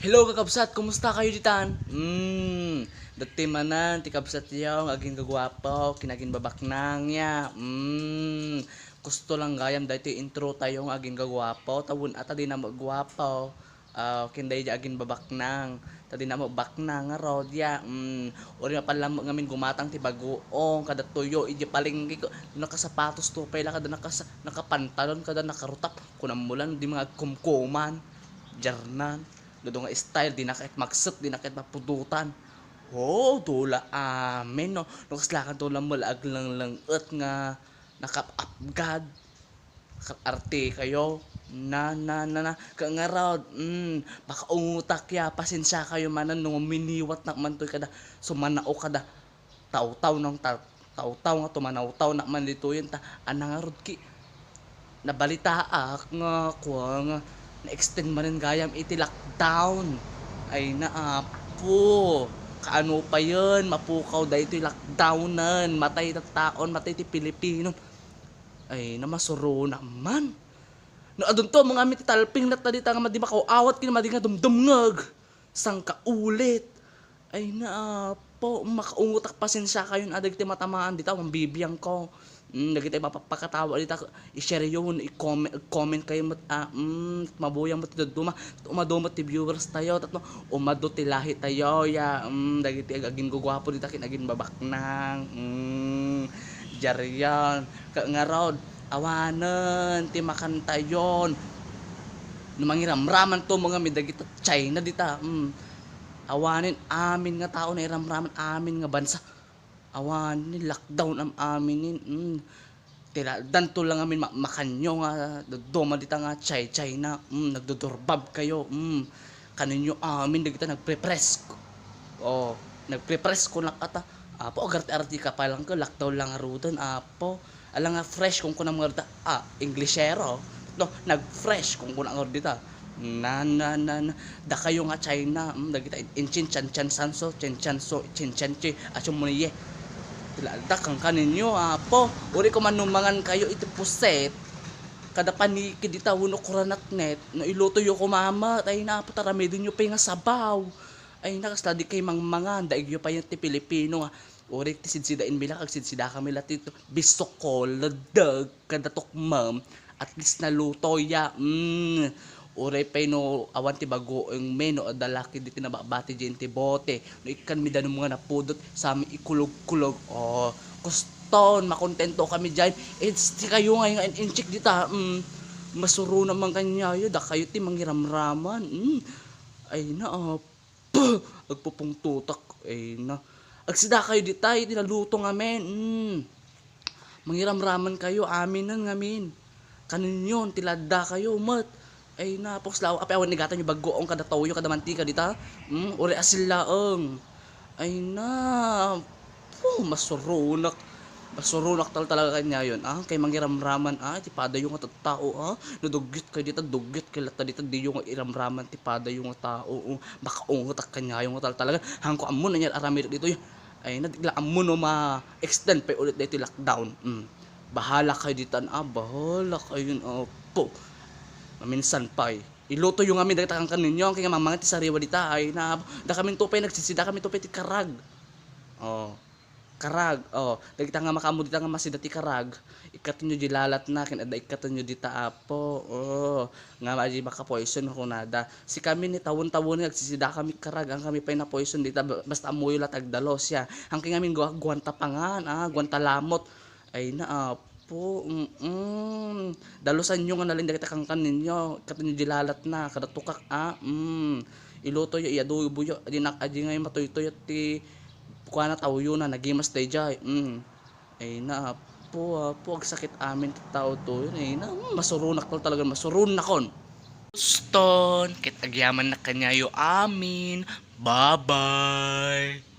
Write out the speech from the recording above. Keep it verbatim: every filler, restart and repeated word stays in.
Hello, kakabsat, kumusta kayo ditan? Mm, dati manen ti kabsat yo nga agin-guguapo, ken agin-babaknang ya. Mm, gusto lang gayam daytoy intro tayo nga agin-guguapo, ta wen-a ta dina met guapo. Ah, ken daydi agin-babaknang, ta dina met baknang ngarud ya. Mm, uray mapan lang met ngamin gumatang ti bagoong, kada tuyo, iti palengke, nakasapatos to pay la, kada nakas-, nakapantalon, kada nakarutap, kunam mo lang, di mga agkumkuman, jarnan. Dado nga style, di na ket magset, di na ket mapudotan. Oh, dula amin, no? No, kaslakan to lang mula aglanglangit nga nakapapgad. Arte kayo. Na, na, na, na. Ka ngarud, mm, makaungotak ya, pasensia kayo manen no miniwat nak man toy kada, sumanao kada. Tawtaw nang ta-, tawtaw nga tumanawtaw nak man ditoyen ta, ana ngarud ki, nabalitaak nga kua nga na-extend manen gayam iti lockdown. Ay na, apo, kaano payen, mapukaw daytoy lockdownen, matay tattaon, matay ti Pilipino. Ay na, masuronak man. No adunto mo nga amin ti talping latta dita nga madi makaw-awat ken madi nga dumdumngeg. Sangkaulit. Ay na, apo, makaungotak, pasensia kayon a dagiti matamaan dita, mambibiangko. Mm, dagiti mapapakatawa dita, i-share yo, i-comment, comment kayo met, ah, mm, mabuya met ti dadduma. Umadu met ti viewers tayo, tapno umadu ti lahi tayo, ya, mm, dagiti ag-, agin-guguapo dita ken agin-babaknang. Mm, diaryan. Ka ngarud, awanen ti makantayon. No mangiramraman to mo nga mi dagita China dita, mm. Awanen amin nga tao nairamraman amin nga bansa. Awanen lockdown am aminen, mm. Tila, danto lang amin ma-, makanyo nga duduma dita nga Chai-, China, mm, nagdudurbab kayo, mm. Kaninyo amin dagita nagprepresko. Oh, nagprepresko nak ata. Apo, agarte-arte ka pa lang ka, lockdown lang ngaruden, apo. Ala nga fresh kung kunam nga rita, ah, Inglesero. No, nag-fresh kung kunam nga rita. Na, na, na, na. Dakayo nga China, mm, dagita in, in chin chan chan sanso, chin chan so, chin chan chi, aso mo niye. Tila, dakang kaninyo, apo. Uri ko manumangan kayo iti puset. Kada paniki dita, wenno kuranatnet, no iluto yo kumama, tay na, apo, taramiden yo pay nga sabaw. Ay na, kasla di kay mangmangan, daig yo pay ti Pilipino nga. Uri ti sidsida in milak, agsidsida kami la ti bisukol, ladeg, kada tukmam, at least naluto ya. Mm. Uray pay no awan ti bagoong menu, adda la ketdi ti nababati diay ti bote. No ikkan mi danum nga napudot, sami ikulog-kulog. Oh, kuston, makontento kami diay. It's ti kayo nga nga in-, inchik dita. Mm. Masuronak man kaniayo, dakayo ti mangiramraman. Mm. Ay na, ah, Puh! Agpupungtotak. Ay na. Agsida kayo ditay, ti naluto ngamin. Mm. Mangiramraman kayo, aminen ngamin. Kaninyon, ti ladda kayo, met. Ay na, pos law, apay awan igatan yo bagoong kada toyo, kada mantika dita. Mm, uri asin laeng. Ay na. Puh, masuronak. Masuronak tal talaga kaniayon, ah. Kay mangiramraman, ah, ti padayo nga tao, ah. No dugyot kayo dita, dugyot kayo latta dita, diyo nga iramraman ti padayo nga tao, oh. Makaungotak kaniayo nga tal talaga. Hangko ammo na niya aramid ditoy. Ay na, di la ammo no ma-extend pay ulit daytoy lockdown. Mm. Bahala kayo ditan, ah, bahala kayo, ah, po. Maminsan pay. Iluto yo ngamin dagita kankan ninyo, ang kay nga mamangit ti sariwa dita, ay na, dakamin to pay nagsisida kami to pay ti karag. Oh. Karag, oh, dagita nga makaammo dita nga masida ti karag, ikkatenyo di lalatna, ken adda ikkatenyo dita, apo, oh, nga adi makapoison kunada. Sikami ni tawen-tawen nga agsisida kami karag, ang kami pay napoison dita, ba-, basta ammoyo la ti agdalus ya. Ang kay ngamin gua-, guanta pangan, ah, guanta lamot. Ay na, apo, mm. Dalusanyo nga nalin dagita kankan ninyo, ikkatenyo di lalatna, kada tukak, ah, mm. Ilutoyo, iadoboyo, adi nak-, adi ngay matuytuyot ti kuana, tawoyona, nagimas daydiay. Mm. Ay na, apo, apo, agsakit amin ti tao to. Ay na, mm, masuronak tal-, talaga, masuronakon. Uston, ket agyamannak kaniayo amin. Bye-bye.